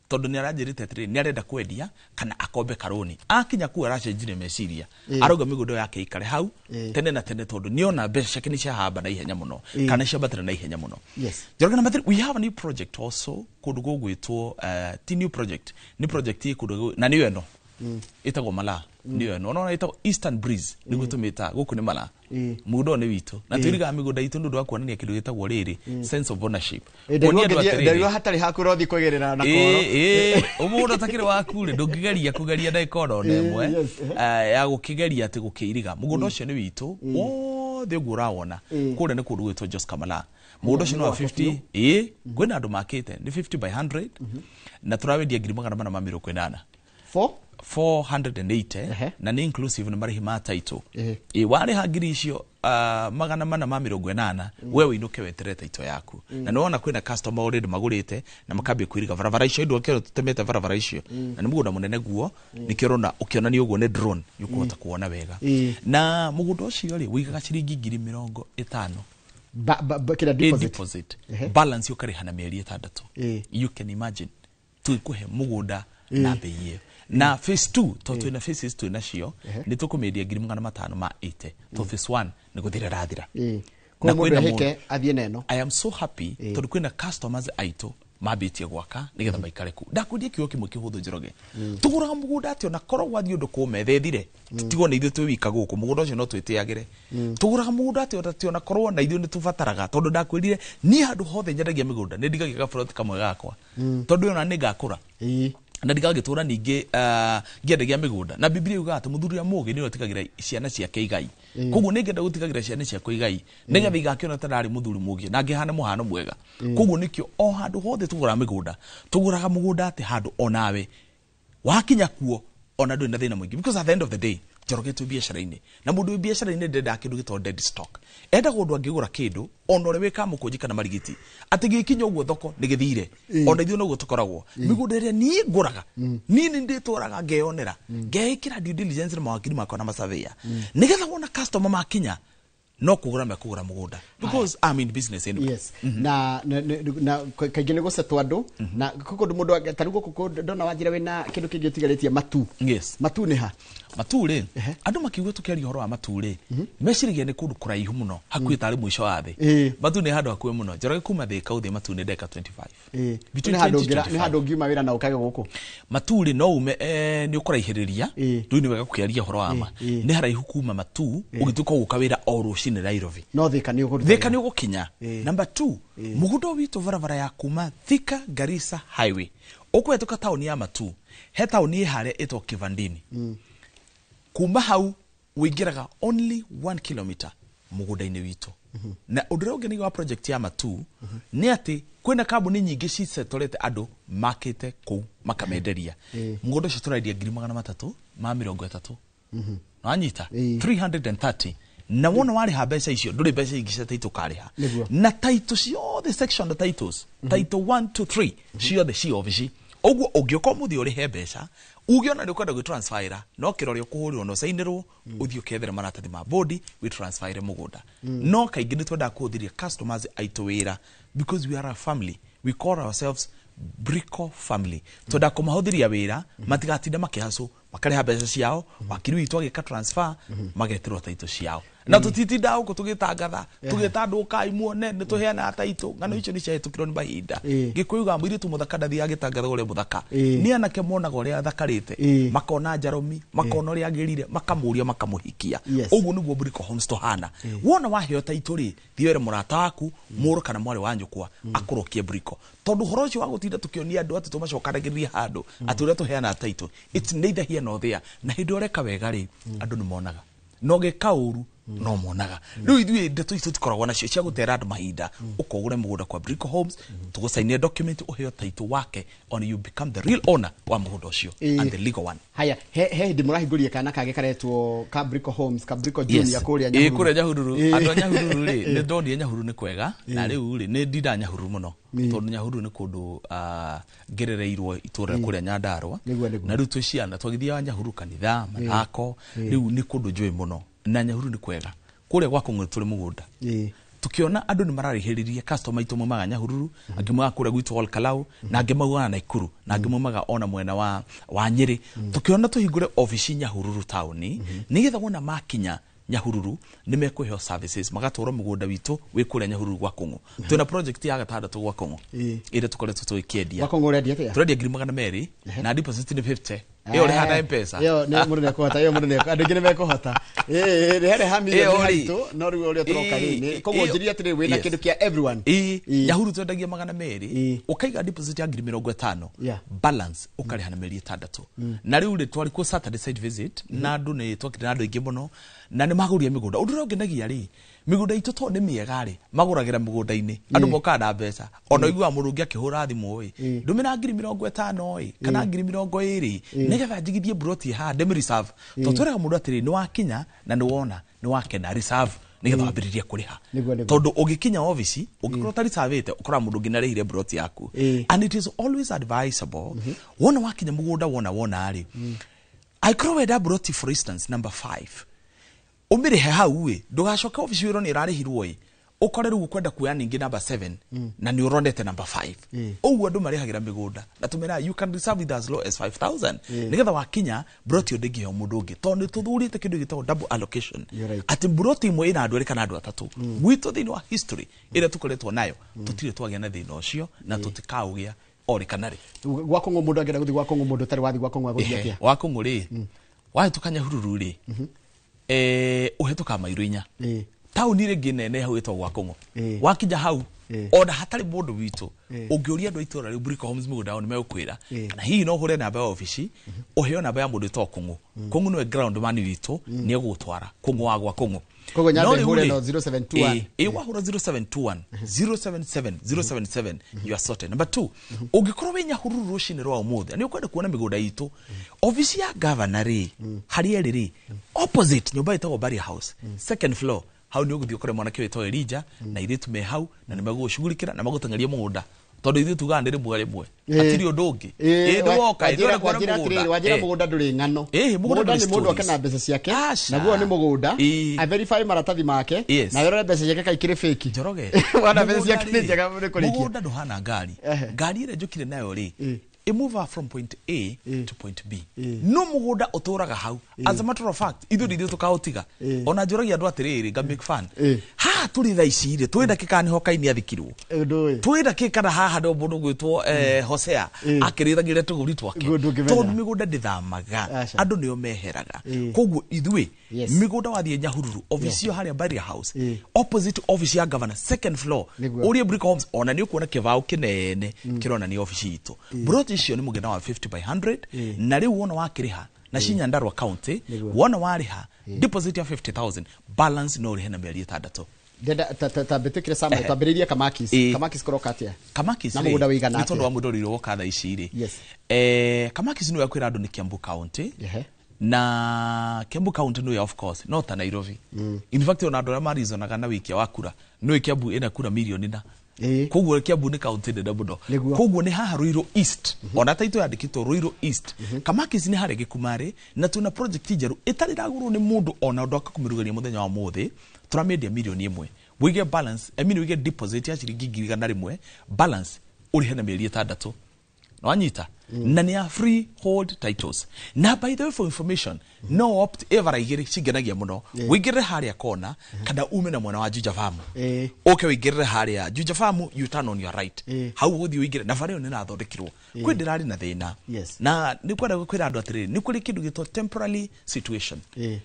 tondũ nĩ aranjĩrĩte atĩrĩrĩ, nĩ arenda kwendia kana akombe karũni. Akinya kũu aracenjirie meciria, arauga mĩgũnda yake ikare hau tene na tene tondũ nĩona mbeca ciake nĩ ciahamba na ihenya mũno, kana ciambatĩra na ihenya mũno. Njoroge number 3, we have a new project also kũndũ gũgwĩtwo ti new project, nĩ project ĩ kũndũ na nĩyo ĩno ĩtagwo Mala, nĩyo ĩno ona ĩtagwo Eastern Breeze nĩguo tũmĩtaga, gũkũ nĩ Mala. Mũgũnda ũyũ nĩ witũ na twĩrigaga mĩgũnda itũ nĩ ũndũ wa kuonania kĩndũ gĩtagwo rĩrĩ sense of ownership. Ndaigua hatarĩ haku ũrothiĩ kwĩgĩrĩra na koro. Mũgũnda ũtakĩrĩ waku rĩ, ndũngĩgeria kũgeria ndagĩka ona ĩmwe ya gũkĩgeria atĩ gũkĩiriga. Mũgũnda ũcio nĩ witũ wothe ũguo ũrawona kũrĩa nĩ kũndũ gwĩtwo Joska Mala. Mũgũnda ũcio nĩ wa 50, kwĩna andũ makĩte nĩ 50 by 100 na tũrawendia 480,000. 480 na nĩ inclusive na marĩhi ma title. Warĩha ngiri icio 480 wewe inuke weterere title yaku. Na nĩwona kwĩna customer already magũrĩte na makambia kwĩriga barabara icio indo kĩro tũtemete barabara icio na nĩ mũgũnda mũnene guo nĩkĩo ũrona ũkĩonania ũguo nĩ drone nĩũkũhota kuona wega. Na mũgũnda ũcio rĩ wĩigaga ciringi 50,000 kira deposit. Balance ũkarĩha na mĩeri 6. You can imagine twĩkũhe mũgũnda na bei ĩyo. Na phase 2 to twĩna phases twĩ nacio nĩ tũkũmĩendia 580,000 to phase 1 nĩ gũthira rathira. Na kwĩna heke athiĩ neno. I am so happy tondũ kwĩna customers aitũ mambĩtie gwaka nĩgetha maikare kũu. Ndakwendia kiugo kĩmwe kĩhũthũ Njoroge. Tũgũraga mũgũnda atĩ ona korwo gwathiĩ ũndũ kũmethethire tigwo nĩ ithuĩ twĩ wika gũkũ mũgũnda ũcio no twĩtĩagĩre. Tũgũraga mũgũnda atĩ ona korwo na ithuĩ nĩ tũbataraga tondũ ndakwĩrire niĩ handũ hothe nyendagia mĩgũnda nĩ ndigagia gaburoti kamwe gakwa tondũ ona nĩ ngakũra na ndigagĩtũra ningĩ ngĩendagia mĩgũnda. Na Biblia yugaga atĩ mũthuri ũrĩa mũũgĩ nĩwe ũtigagĩra ciana ciake igai. Koguo nĩngĩenda gũtigagĩra ciana ciakwa igai nĩgetha igakĩona ta ndarĩ mũthuri mũũgĩ na ngĩhana mũhano mwega. Koguo nĩkĩo o handũ hothe tũgũraga mĩgũnda tũgũraga mũgũnda atĩ handũ onawe wakinya kuo ona ndũrĩ na thĩna mũingĩ, because at the end of the day Njoroge twĩ biacara-inĩ na mũndũ wĩ biacara-inĩ ndendaga kĩndũ gĩtagwo dead stock. Endaga ũndũ angĩgũra kĩndũ ona ũrĩa wĩ kamũkũnji kana marigiti atĩ gĩkinya ũguo thoko nĩ gĩthire. Ona ithuĩ noguo tũkoragwo mĩgũnda ĩrĩa niĩ ngũraga niĩ nĩ ndĩtwaraga ngeyonera ngeĩkĩra due diligence na mawakiri makwa na masurveyor nĩgetha wona customer makinya no kũgũra mekũgũra mũgũnda, because I'm in business anyway. Yes. Na kaingĩ nĩ gũcetwo andũ na kũndũ mũndũ ta rĩu gũkũ ndona wanjĩra wĩna kĩndũ kĩngĩ ũtigarĩtie Matu. Yes. Matu nĩ ha? Matu rĩ andũ makiuga tũkĩaria ũhoro wa Matu rĩ meciragia nĩ kũndũ kũraihu mũno hakuhĩ tarĩ mũico wa thĩ. Matu nĩ handũ hakuhĩ mũno Njoroge kuma Thĩka ũthiĩ Matu nĩ ndagĩka 25. Nĩ handũ ũngiuma wĩra na ũkage gũkũ. Matu rĩ no ume nĩ ũkũraihĩrĩria rĩu nĩ wega gũkĩaria ũhoro wa ma nĩ haraihu kuma Matu ũgĩtuĩka ũgũka wĩra o rũcinĩ Nairobi. No Thĩka nĩ ũkũruta. Thĩka nĩ ũgũkinya. Number 2 mũgũnda witũ barabara ya kuma Thika Garissa Highway ũkũhetũka taũni ya Matu he taũni ĩ harĩa ĩtagwo Kivandini. Kuma hau ũingĩraga only 1 kilometer mũgũnda-inĩ witũ. Na ũndũ ũrĩa ũngenagia wa project ya Matu nĩ atĩ kwĩna kambuni nyingĩ cicetorete andũ makĩte kũu makamenderia. Mũgũnda ũcio tũrendia 330,000. Wanyita 330 na wona warĩha mbeca icio ndũrĩ mbeca ingĩ cia title ũkarĩha. Na title ciothe section titles title 1 2 3 ciothe ci obici. Ũguo ũngĩũka ũmũthĩ ũrĩhe mbeca uge ona nĩ ũkwenda gwĩtransferĩra no kĩrore ũkũhũrĩrwo na ũcainĩrwo ũthiĩ ũkethere maratathi ma bodi wĩtransferĩre mũgũnda. No kaingĩ nĩ twendaga kũhũthĩria customers aitũ wĩra because we are a family, we call ourselves Brico family. Twendaga kũmahũthĩria wĩra matigatinda makĩhacũ makarĩha mbeca ciao wakiri witũ agĩka transfer magetĩrwo title ciao. Na tũtitindaga gũkũ tũgĩtangatha tũgĩta andũ ũkai muone nĩ tũheanaga title ng'ano icio nĩ ciahĩtũkirwo nĩ mahinda. Gĩkũyũ ga mũirĩtu mũthaka ndathiaga agĩtangatha ũrĩa mũthaka nĩ anake monaga ũrĩa athakarĩte makona njaromi makona ũrĩa agĩrire makamũria makamũhikia. Ũguo nĩguo Brico Homes tũhana. Wona waheo title rĩ thiĩ wĩre mũrata waku mũrũ kana mwarĩ wa nyũkwa akũrokie Brico tondũ ũhoro ũcio wa gũtinda tũkĩonia andũ atĩ tũmacokanagĩrĩrie handũ atĩ ũrĩa tũheanaga title it's neither here nor there. Na hĩndĩ ũreka wega rĩ andũ nĩ monaga no gĩka ũru no monaga. Rĩu ithuĩ ndeto icio tũtikoragwo nacio cia gũtera andũ mahinda. Ũkogũre mũgũnda kwa Brico Homes tũgũcainie document ũheo title wake on you become the real owner wa mũgũnda ũcio and the legal one. Haya he hĩndĩ mũrahingũria kana kangĩ karetwo ka Brico Homes ka Brico Junior kũrĩa Nyahururu. Kũrĩa Nyahururu andũ a Nyahururu rĩ nĩ ndonire Nyahururu nĩ kwega na rĩu rĩ nĩ ndinda Nyahururu mũno tondũ Nyahururu nĩ kũndũ ngerereirwo itũũra kũrĩa Nyandarua na rĩu twĩ ciana twagĩthiaga Nyahururu kanitha mathako rĩu nĩ kũndũ njũĩ mũno na Nyahururu nĩ kwega kũrĩa gwa Kũng'ũrĩ tũrĩ mũgũnda tukiona andũ nĩ mararĩhĩrĩria customer aitũ maumaga Nyahururu angĩ maumaga kũrĩa gwitũ Olkalau na angĩ maumaga Naikuru na angĩ maumaga ona mwena wa Nyĩrĩ. Tukiona tũhingũre obici Nyahururu taũni nĩgetha wona makinya Nyahururu nĩ mekũheo services magatwarwo mũgũnda witũ wĩ kũrĩa Nyahururu gwa Kũng'ũ. Twĩna project ya gatandatũ gwa Kũng'ũ ĩrĩa tũkoretwo tũgĩkĩendia. Gwa Kũng'ũ ũrendia atĩa? Tũrendia 200,000 na deposit nĩ 50. Ĩyo ũrĩha na M-Pesa. Ĩyo nĩ mũndũ nĩekũhota, ĩyo mũndũ andũ aingĩ nĩmekũhota. Ĩĩ rĩha milioni haitũ no rĩu ũrĩa tũroka rĩ nĩ koguo njĩrire atĩrĩrĩ wĩna kĩndũ kĩa everyone. Nyahururu twendagia 200 ũkaiga deposit ya 50,000 balance ũkarĩha na mĩeri 6. Na rĩu rĩ twarĩ kuo Saturday site visit na andũ nĩ twakire na andũ aingĩ mũno na nĩ magũrire mĩgũnda. Ũndũ ũrĩa ũngenagia rĩ mĩgũnda itũ tondũ nĩ mĩega rĩ magũragĩra mũgũnda-inĩ andũ mokaga na mbeca ona ũiguaga mũndũ ũngĩ akĩhũra thimũ ĩ ndũmĩra 50,000 ĩ kana 20,000 nĩgetha njigithie broti haha ndĩmĩ reserve. Tondũ twĩraga mũndũ atĩrĩ nĩ wakinya na nĩ wona nĩ wakena reserve Nĩgetha wambĩrĩrie kũrĩha. Nĩguo, nĩguo. Tondũ ũgĩkinya obici ũngĩkorwo ũtarisavĩte, ũkoraga mũndũ ũngĩ nĩarĩhire broti yaku. And it is always advisable, wona wakinya mũgũnda, wona rĩ, angĩkorwo wenda broti, for instance number 5, ũmĩrĩhe hau ĩ, ndũgacoke obici wĩrwo nĩ ĩrarĩhirwo ĩ, ũkore rĩu ũkwenda kuoya ningĩ number 7 na nĩ ũronete number 5. Ũguo andũ marĩhagĩra mĩgũnda na tũmeraga you can reserve with as low as 5000, nĩgetha wakinya broti ĩyo ndĩngĩheo mũndũ ũngĩ, tondũ nĩ tũthurĩte kĩndũ gĩtagwo double allocation. You're right. Atĩ broti ĩmwe ĩna andũ erĩ kana andũ atatũ. Gwitũ thĩinĩ wa history ĩrĩa tũkoretwo nayo, tũtirĩ twagĩa na thĩna ũcio na tũtikaũgĩa orĩ kana rĩ. Gwa Kũng'ũ, mũndũ angĩenda gũthiĩ gwa Kũng'ũ, mũndũ ũtarĩ wathiĩ gwa Kũng'ũ agũthiĩ atĩa? Wa Kũng'ũ rĩ, wahĩtũka Nyahururu rĩ, ũhĩtũkaga mairo 4. Taũni rĩngĩ nene hau ĩtagwo gwa Kũng'ũ. Wakinya hau, ona hatarĩ mũndũ witũ, ũngĩũria andũ a itũra rĩu Brico Homes mũgũnda wao, nĩ megũkwĩra. Kana hihi no ũhũre namba ya obici, ũheo namba ya mũndũ wĩtagwo Kũng'ũ. Kũng'ũ nĩwe ground man witũ, nĩ egũgũtwara Kũng'ũ wa gwa Kũng'ũ. Koguo nyambe No rĩu hũre rĩ, no 0721. Ĩ wahũra 0721 077 077, you are sorted. Number 2, ũngĩkorwo wĩ Nyahururu rũcinĩ rwa ũmũthĩ na nĩ ũkwenda kuona mĩgũnda itũ, obici ya gavana rĩ, harĩa ĩrĩ rĩ, opposite nyũmba ĩtagwo Barrier House, second floor, hau nĩ ũgũthiĩ ũkore mwanake wĩtagwo Elijah na airĩtu me hau, na nĩ megũgũcugurikĩra na magũteng'erie mũgũnda, tondũ ithuĩ tugaga nĩ rĩmwe rĩmwe, hatirĩ ũndũ ũngĩ. Ĩ nĩ woka, ĩ ndĩrenda kuona Wanjĩra atĩrĩrĩ, mũgũnda. wanjĩra mũgũnda ndũrĩ ng'ano. Mũgũnda Mũgũnda ndũrĩ nĩ mũndũ oke stories. na mbeca ciake, Aca. naguo nĩ mũgũnda, averify maratathi make, na werore mbeca ciake ka ikĩrĩ fake. Njoroge. Wana mbeca Mũgũnda ciake nĩ rĩ, njega nĩ kũrĩkia. mũgũnda ndũhana ngari. Ngari ĩrĩa njũkire nayo rĩ, ĩmove from point A to point B, no mũgũnda ũtũraga hau. As a matter of fact, ithuĩ ndithuĩ tũkaũtiga. Ona njũragia andũ atĩrĩrĩ, nga make fun, haha tũrĩ thaa ici rĩ, twĩ ndakĩka nĩho Kaini athikirwo? Ndũĩ. Twĩ ndakĩka na haha nĩho mũndũ gwĩtwo Hosea akĩrĩithagĩria tũgũri twake? Guo ndũngĩmenya. Tondũ mĩgũnda ndĩthamaga, Aca. andũ nĩo meheraga. Koguo ithuĩ, mĩgũnda wathiĩ Nyahururu, obici ĩyo harĩa Barrier House, opposite office ya governor, second floor, ũrie Brico Homes, ona nĩ ũkuona kĩbaũ kĩnene kĩronania obici itũ. Broti icio nĩ mũgĩna wa 50 by 100, na rĩu wona wakĩrĩha na ci Nyandarua County, wona warĩha deposit ya 50,000, balance no ũrĩhe na mĩeri 6. Ndenda tambĩtĩkĩre summary, twambĩrĩrie Kamakis. Kamakis kũroka atĩa? Kamakis Na rĩ, mũgũnda wĩigana nĩ tondũ atĩa? wa mũndũ ũrĩa woka thaa ici rĩ, Kamakis nĩwe kwĩra andũ nĩ Kiambu County. Na Kiambu County nĩyo, of course, no ta Nairobi. In fact, ona andũ arĩa marizonaga na wĩikia wa kura, nĩũĩ Kiambu ĩna kura mirioni na koguo Kiambu nĩ kaunti nene mũno. Koguo nĩ haha Ruiru East, ona taitũ yandĩkĩtwo Ruiru East. Kamakis nĩ harĩa Gĩkumarĩ, na twĩna project njerũ ĩtarĩ ĩragũrwo nĩ mũndũ ona ũndũ akakũmĩrugĩria mũthenya wa ũmũthĩ. Tũramĩendia 1 mirioni, wĩige balance, I mean, wĩige deposit ya ciringi 100,000, balance ũrĩhe na mĩeri 6. Wanyita? Na nĩ ya freehold titles. Na by the way, for information, no opt ĩbara igĩrĩ cingenagia mũno, wĩingĩrĩre harĩa kona kana ume na mwena wa Juja Farm, ũke wĩingĩrĩre harĩa Juja Farm, you turn on your right. Hau ũgũthiĩ ũingĩre na bara ĩyo nĩ ĩrathondekirwo, kwĩ ndĩrarĩ na thĩna. Na nĩ kwenda kwĩra andũ atĩrĩrĩ, nĩ kũrĩ kĩndũ gĩtwo temporary situation.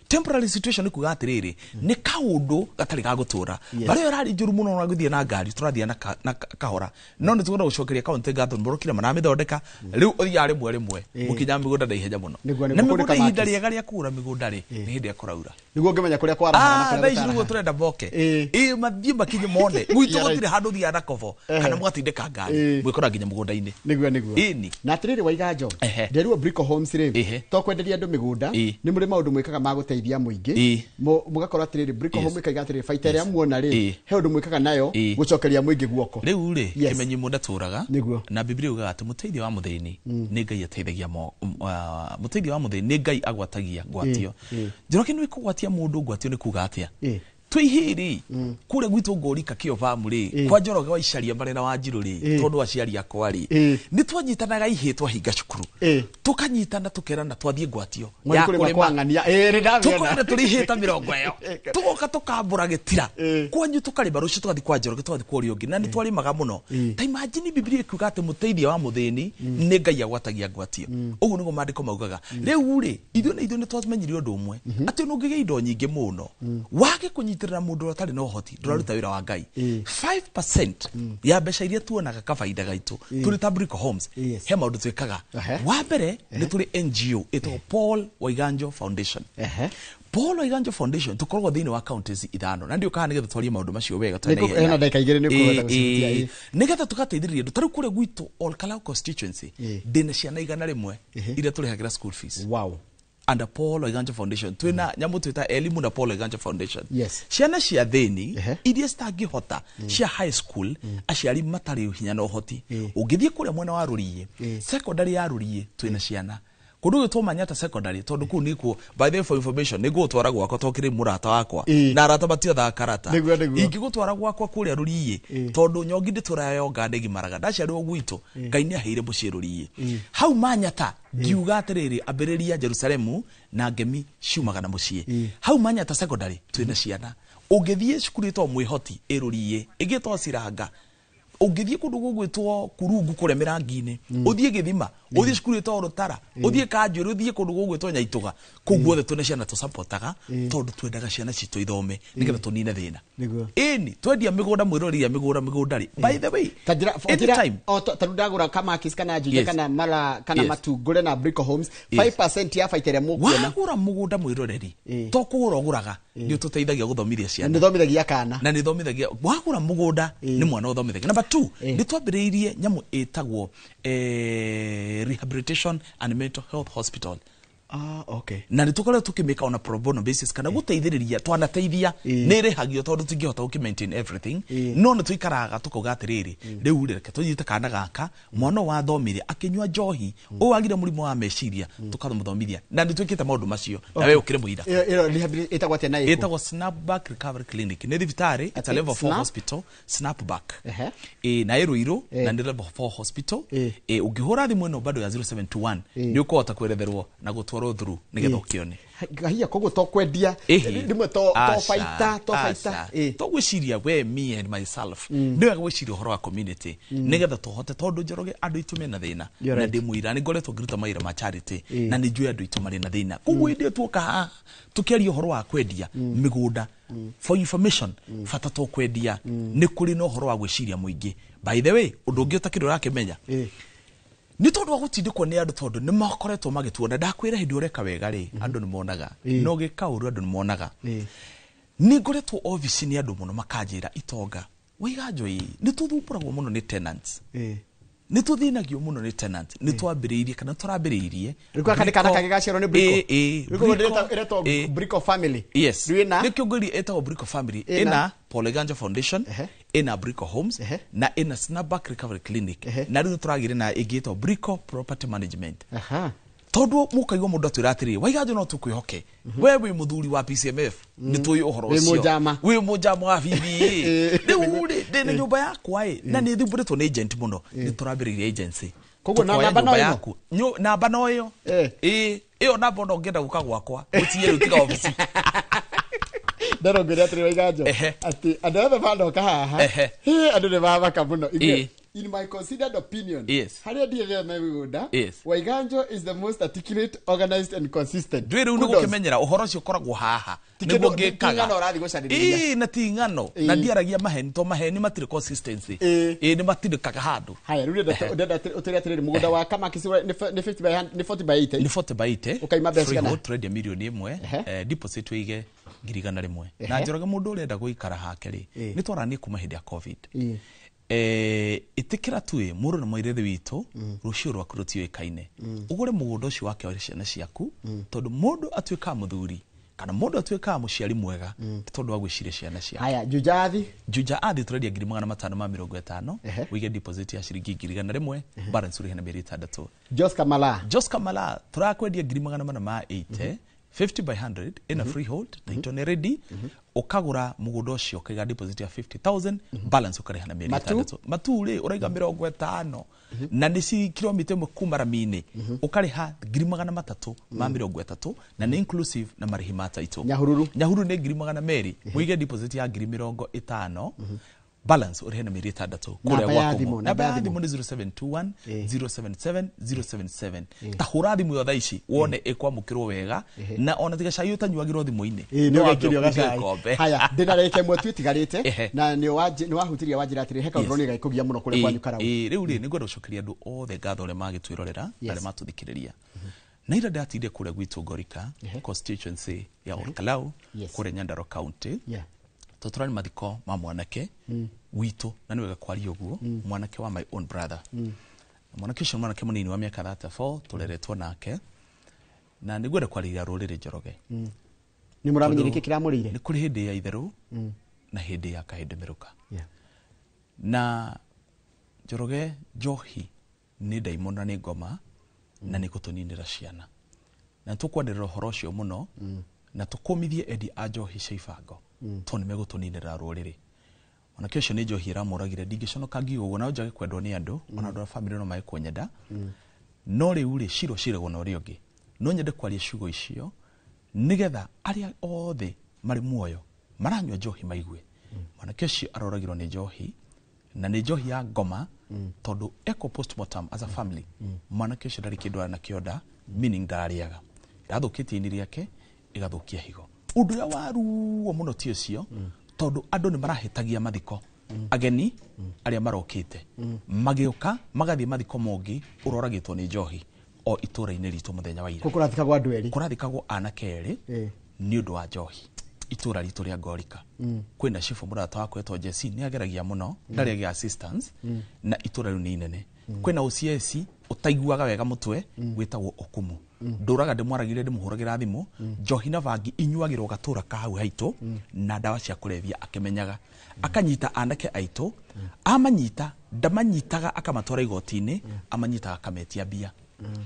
Temporary situation nĩ kuga atĩrĩrĩ, nĩ kaũndũ gatarĩ ga gũtũra. Bara ĩyo ĩrarĩ njũru mũno na gũthiĩ na ngari tũrathiĩ na kahora, no nĩ tũkwenda gũcokeria kaunti ngatho nĩ marokire maramĩthondeka. Rĩu ũthiaga rĩmwe rĩmwe, mũkinya mĩgũnda na ihenya mũno. Nĩguo, Na kũu nĩ mĩgũnda, ihinda Kamakis. rĩega rĩa kũgũra mĩgũnda rĩ, nĩ hĩndĩ ĩrĩa kũraura. Nĩguo ngĩmenya kũrĩa kwarahaga na Ah, kũrĩa thaa ici nĩguo gũtaraha. tũrenda moke, ĩ mathiĩ makinye mone gwitũ. Gũtirĩ handũ ũthiaga na kobo kana mũgatindĩka ngari, mwĩkora nginya mũgũnda-inĩ. Nĩguo. Ĩni. Na atĩrĩrĩ, Waiganjo, nderirwo Brico Homes rĩ, to kwenderia andũ mĩgũnda, nĩ mũrĩ maũndũ mwĩkaga ma gũteithia mũingĩ. Mũgakorwo atĩrĩrĩ, Brico Home ĩkaiga atĩrĩrĩ, baita ĩrĩa muona rĩ, he ũndũ mwĩkaga nayo gũcokeria mũingĩ guoko. Rĩu rĩ, kĩmenyi mũndũ atũraga na Biblia yugaga atĩ mũteithio wa mũthĩni nĩ Ngai ateithagia mo, mũteithio wa mũthĩni nĩ Ngai agwatagia ngwatio. Njoroge, nĩ kũgwatia mũndũ ngwatio nĩ kuga atĩa? Twĩ ihĩrĩ kũrĩa gwitũ ngorika kĩo bamu rĩ, kwa Njoroge wa Icaria marĩ na Wanjirũ rĩ, tondũ aciari akwa rĩ, nĩ twanyitanaga ihĩ twahinga cukuru, tũkanyitana tũkerana twathiĩ ngwatio Mwathiĩ ya kũrĩma kũrĩma. kwa ng'ania. Nĩ ndamĩona. Tũkwenda tũrĩ ihĩ ta 20 ĩyo, tũgoka tũkambũra gĩtira kwanyu, tũkarĩma, rũciũ tũgathiĩ kwa Njoroge, tũgathiĩ kwa ũrĩa ũngĩ, na nĩ twarĩmaga mũno. Ta imagine Biblia ĩkiuga atĩ mũteithia wa mũthĩni nĩ Ngai agwatagia ngwatio. Ũguo nĩguo maandĩko maugaga. Rĩu rĩ, ithuĩ na ithuĩ nĩ twamenyire ũndũ ũmwe, atĩ ona ũngĩgĩa indo nyingĩ mũno, wage kũnyitĩrĩra mũndũ ũrĩa ũtarĩ na ũhoti, ndũraruta wĩra wa Ngai. 5% ya mbeca iria tuonaga kabaida gaitũ tũrĩ ta Brico Homes, he maũndũ twĩkaga. Wa mbere, nĩ tũrĩ NGO ĩtagwo Paul Waiganjo Foundation. Paul Waiganjo Foundation tũkoragwo thĩinĩ wa counties 5, na ndiũkaga nĩgetha twarie maũndũ macio wega tũrĩ na ihenya. Hena ndagĩka 2 nĩ ũkũhota gũcihutia, ĩĩ. Nĩgetha tũgateithĩrĩria andũ. Ta rĩu kũrĩa gwitũ Ol Kalou constituency, ndĩna ciana 100 iria tũrĩhagĩra school fees. Under Paul Waiganjo Foundation twina nyamu twita Elimu na Paul Waiganjo Foundation. Yes. Ciana cia thĩni Ehe. iria citangĩhota cia high school, aciari matarĩ hinya na ũhoti, ũngĩthiĩ kũrĩa mwena wa Rũriĩ, secondary ya Rũriĩ, twĩna ciana kũndũ gwĩtwo Manyata Secondary, tondũ kũu nĩkuo, by the way, for information, nĩngũgũtwara gwakwa tondũ kĩrĩ mũrata wakwa na arata matiothaga karata. Nĩguo. Ingĩgũtwara gwakwa kũrĩa Rũriĩ, tondũ nyongi ndĩtũraga yonga ndĩgimaraga, ndaciarirwo gwitũ, Ngai nĩ aheire mũciĩ Rũriĩ hau Manyata. Ngiuga atĩrĩrĩ, ambĩrĩria Jerusalemu na ngemi ciumaga na mũciĩ. Hau Manyata Secondary twĩna ciana. Ũngĩthiĩ cukuru ĩtagwo Mwĩhoti ĩ Rũriĩ, ĩngĩ ĩtagwo Ciranga, ũngĩthiĩ kũndũ gũgwĩtwo Kurungu kũrĩa Mĩrangi-inĩ, ũthiĩ Gĩthima, ũthiĩ cukuru ĩtagwo Rũtara, ũthiĩ Kanjũrĩ, ũthiĩ kũndũ gũgwĩtwo Nyaitũga, kũu guothe twĩna ciana tũcapotaga, tondũ twendaga ciana citũ ithome nĩgetha tũnine thĩna. Ĩni twendia mĩgũnda, mwĩroreri ya mĩgũnda rĩ, by the way, Ta njĩra anytime. O ta rĩu ndagũra kamakis kana Juja kana mara kana matungũre na Brico Homes, 5% ya baita ĩrĩa mũkuona. Wagũra mũgũnda, mwĩroreri, to kũgũra ũgũraga, nĩ ũtũteithagia gũthomithia Na ciana. nĩ thomithagia kana. Na nĩ thomithagia. Wagũra mũgũnda nĩ mwana ũthomithagia. Number two, nĩ twambĩrĩirie nyamũ ĩtagwo rehabilitation and mental health hospital. Ah, okay. Na nĩ tũkoretwo tũkĩmĩka on a pro bono basis kana gũteithĩrĩria twanateithia. Nĩ ĩrĩhagio tondũ tũtingĩhota gũkĩ maintain everything, no nĩ tũikaraga tũkauga atĩrĩrĩ, rĩu rĩ, reke tũnyite kana gaka, mwana ũyũ wathomire akĩnyua njohi, ũyũ wagire mũrimũ wa meciria, tũkamũthomithia, na nĩ twĩkĩte maũndũ macio na we ũkĩrĩ mũira. Ĩyo ĩtagwo atĩa na ĩkũ? Ĩtagwo Snapback Recovery Clinic, nĩ thibitarĩ, it's a Atĩ level 4 Snap? hospital, Snapback. Ehe. Na ĩ Ruiru, na nĩ level 4 hospital. Ũngĩhũra thimũ ĩno bado ya 0721 nĩ ũkũhota kweretherwo na gũtwarwo through nĩgetha ũkĩone. Haiya, koguo to kwendia rĩmwe to baita to baita. To gwĩciria we, me and myself, nĩ wega gwĩciria ũhoro wa community nĩgetha tũhote, tondũ Njoroge, andũ aitũ mena thĩna. You're Na right. ndĩ mũira, nĩ ngoretwo ngĩruta mawĩra ma charity na nĩ njũĩ andũ aitũ marĩ na thĩna. Koguo hĩndĩ ĩyo tuoka haha tũkĩaria ũhoro wa kwendia mĩgũnda, for information, bata to kwendia, nĩ kũrĩ na ũhoro wa gwĩciria mũingĩ. By the way, ũndũ ũngĩ ũtakĩrĩ ũrakĩmenya, nĩ tondũ wa gũtindĩkwo nĩ andũ, tondũ nĩ makoretwo magĩtuona, ndakwĩra hĩndĩ ũreka wega rĩ, andũ nĩ monaga, na ũgĩka ũru andũ nĩ monaga. Nĩ ngoretwo ofici nĩ andũ mũno makanjĩra, itonga Waiganjo ĩ, nĩ tũthumbũragwo mũno nĩ tenants, nĩ tũthĩnagio mũno nĩ tenant. Nĩ twambĩrĩirie kana tũrambĩrĩirie Rĩu gaka nĩ kana kangĩ gaciarwo nĩ Brico. Ĩ, Rĩu koguo Brico, ĩretwo Brico Family. Yes. Rĩu ĩna nĩkĩo ngwĩria ĩtagwo Brico Family. Ĩna? Ĩna Paul Waiganjo Foundation, ĩna Brico Homes, na ĩna Snapback Recovery Clinic, na rĩu nĩ tũragĩre na ĩngĩ ĩtagwo Brico Property Management, tondũ mũkaigua mũndũ atwĩra atĩrĩ, Waiganjo, no tũkwĩhoke, we wĩ mũthuri wa PCMF, nĩ tũĩ ũhoro Wĩ ũcio. mũnjama. Wĩ mũnjama wa BBA. Rĩu rĩ, ndĩ na nyũmba yakwa ĩ, na nĩ thumbũrĩtwo nĩ agent mũno, nĩ tũrambĩrĩirie agency. Koguo na Tũkoya namba no nyũmba ĩno? yaku. Namba no ĩyo. Ĩ, ĩyo namba ona ũngĩenda gũka gwakwa gũtiĩ rĩu, tiga obici. Ndarongere atĩrĩ, Waiganjo, atĩ andũ othe manoka haha, hĩ, andũ nĩ mamaka mũno. In my considered opinion, harĩa ndiĩgĩa mĩgũnda, Waiganjo is the most articulate, organized and consistent. Ndwĩ rĩu nĩ Kudos. gũkĩmenyera ũhoro ũcio ũkoragwo haha Ti nĩguo ti ngĩkaga. ng'ano ũrathiĩ gũcarĩrĩria. Ĩĩ, na ti ng'ano, na ndiaragia maheni, to maheni matirĩ consistency. Ĩĩ, nĩ matindĩkaga handũ. Haya, rĩu ndĩrenda ũtwĩre atĩrĩrĩ, mũgũnda wa Kamakisi nĩ 50 by nĩ 40 by 80? Nĩ 40 by 80. Ũkaima mbeca cigana? Freehold, tũrendia 1 mirioni. Deposit wĩige 100,000. Na Njoroge, mũndũ ũrenda gũikara hake rĩ, nĩ twaranie kuma hĩndĩ ya COVID. Ĩtĩkĩra tu ĩ, mũndũ na mũirĩthi witũ, rũciũ rwaku rũtiũĩkaine, ũgũre mũgũnda ũcio wake wa ciana ciaku, tondũ mũndũ atuĩkaga mũthuri kana mũndũ atuĩkaga mũciari mwega nĩ tondũ wa gwĩciria ciana ciake. Haya, Jujathi? Juja athi tũrendia 550,000. Wĩige deposit ya ciringi 100,000, balance ũrĩhe na mĩeri 6. Josca Mala? Josca Mala tũrakwendia 480,000, 50 by 100, ĩna freehold, title nĩ ready. Ũkagũra mũgũnda ũcio ũkaiga deposit ya 50,000, balance ũkarĩha na mĩeri Matu? 6. Matu rĩ, ũraiga 50, na nĩ ci kilomita 1 kuma rami-inĩ, ũkarĩha 330,000, na nĩ inclusive na marĩhi ma title. Nyahururu? Nyahururu nĩ 200,000, mũige deposit ya 50,000, balance ũrĩhe na mĩeri 6. Namba ya Kũrĩa thimũ, gwaku. namba Namba ya ya thimũ. thimũ nĩ 0721 077 077. Ta hũra thimũ ĩyo thaa ici wone ĩkwamũkĩrwo wega, na ona tiga cai ũtanyuagĩrwo thimũ-inĩ. Ĩĩ, nĩ No wambe ũgekĩrio ũkunge gacai. gĩkombe. Haya, ndĩna rĩka ĩmwe tu ĩtigarĩte. Na nĩ wahutirie wanjĩra atĩrĩ, he kaũndũ ũronire gagĩkũgia mũno kũrĩa kwanyu Karau. Ĩĩ, rĩu rĩ, nĩ ngwenda gũcokeria andũ othe ngatho arĩa magĩtwĩrorera na arĩa matũthikĩrĩria. Na ira ndatinde kũrĩa gwitũ Ngorika, constituency ya Olkalau, kũrĩa Nyandarua County, tũtũrani mathiko ma mwanake witũ, na nĩ wega kwaria ũguo, mwanake wa my own brother. Na mwanake ũcio nĩ mwanake mũnini wa mĩaka 34, tũreretwo nake. Na nĩngwenda kwarĩria rũrĩrĩ Njoroge. Nĩ mũramenyire kĩ kĩramũrĩire? Nĩ kũrĩ hĩndĩ ya itherũ na hĩndĩ ya kahĩndĩ mĩrũka. Na Njoroge, njohi nĩ ndaimono na nĩ ngoma na nĩ gũtũninĩra ciana. Na tũkwanĩrĩra ũhoro ũcio mũno na tũkũmithie endi a njohi cia ibango tondũ nĩ megũtũninĩra rũrĩrĩ. Mwanake ũcio nĩ njohi ĩramũragire, ndingĩconoka ngiuga ũguo, na njage kwendwo nĩ andũ, ona andũ a bamĩrĩ no mage kũnyenda. No rĩu rĩ, cira ũciragwo na ũrĩa ũngĩ. No nyende kwaria ciugo icio nĩgetha arĩa othe marĩ muoyo maranyua njohi maigue. Mwanake ũcio aroragirwo nĩ njohi, na nĩ njohi ya ngoma, tondũ eco postmortem as a family, mwanake ũcio ndarĩ kĩndũ arĩ nakĩo nda, meaning ndararĩaga. Ĩrathũkĩtie ini rĩake, ĩgathũkia higo. Ũndũ ũrĩa wa ruo mũno ti ũcio, tondũ andũ nĩ marahĩtagia mathiko. Ageni arĩa marokĩte magĩũka magathiĩ mathiko mongi ũroragĩtwo nĩ njohi o itũra-inĩ ritũ mũthenya wa ira. Kũ kũrathikagwo andũ erĩ? Kũrathikagwo anake erĩ nĩ ũndũ wa njohi itũra ritũ rĩa Ngorika. Kwĩna cibũ mũrata wakwa etwo Jesse, nĩ ageragia mũno, ndarĩ agĩa assistance, na itũra rĩu nĩ inene. Kwĩna OCS ũtaiguaga wega mũtwe wĩtagwo Okumu. Ndũraga ndĩmwaragĩria, ndĩmũhũragĩra thimũ, njohi na bangi inyuagĩrwo gatũra ka hau haitũ na ndawa cia kũrebia akĩmenyaga. Akanyita anake aitũ, amanyita, ndamanyitaga akamatwara igoti-inĩ, amanyitaga akametia mbia.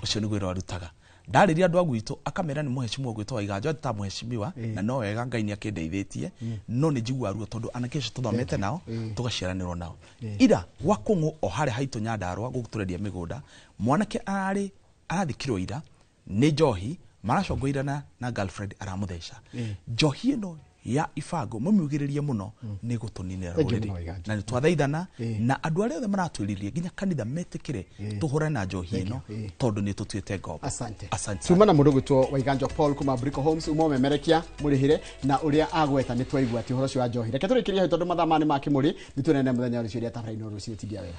Ũcio nĩguo wĩra arutaga. Ndarĩria andũ a gwitũ akamera nĩ mũhecimiwa gwĩtwo Waiganjo, ta mũhecimiwa, na no wega Ngai nĩ akĩndeithĩtie, no nĩ njiguaga ruo tondũ anake acio tũthomete nao, tũgaciaranĩrwo nao. Ira gwa Kũng'ũ o harĩa haitũ Nyandarũa gũkũ tũrendia mĩgũnda, mwanake ararĩ arathikirwo ira nĩ njohi, maracongoirana na girlfriend aramũtheca. Njohi ĩno ya ibango mũmiugĩrĩrie mũno nĩ gũtũninĩra rũrĩrĩ. Na nĩ twathaithana na andũ arĩa othe maratwĩrĩria nginya kanitha metĩkĩre tũhũrane na njohi ĩno tondũ nĩ tũtuĩte ngombo. Asante. Asante. Tuma na mũndũ gwĩtwo Waiganjo Paul kuma Brico Homes, uma ũmemerekia mũrĩhĩre na ũrĩa agweta nĩ twaigua ti ũhoro ũcio wa njohi. Reke tũrĩkĩrie hau tondũ mathaa maya nĩ ma kĩmũrĩ, nĩ tuonane mũthenya wa rũciũ rĩa tabara-inĩ rũciũ tindia wega.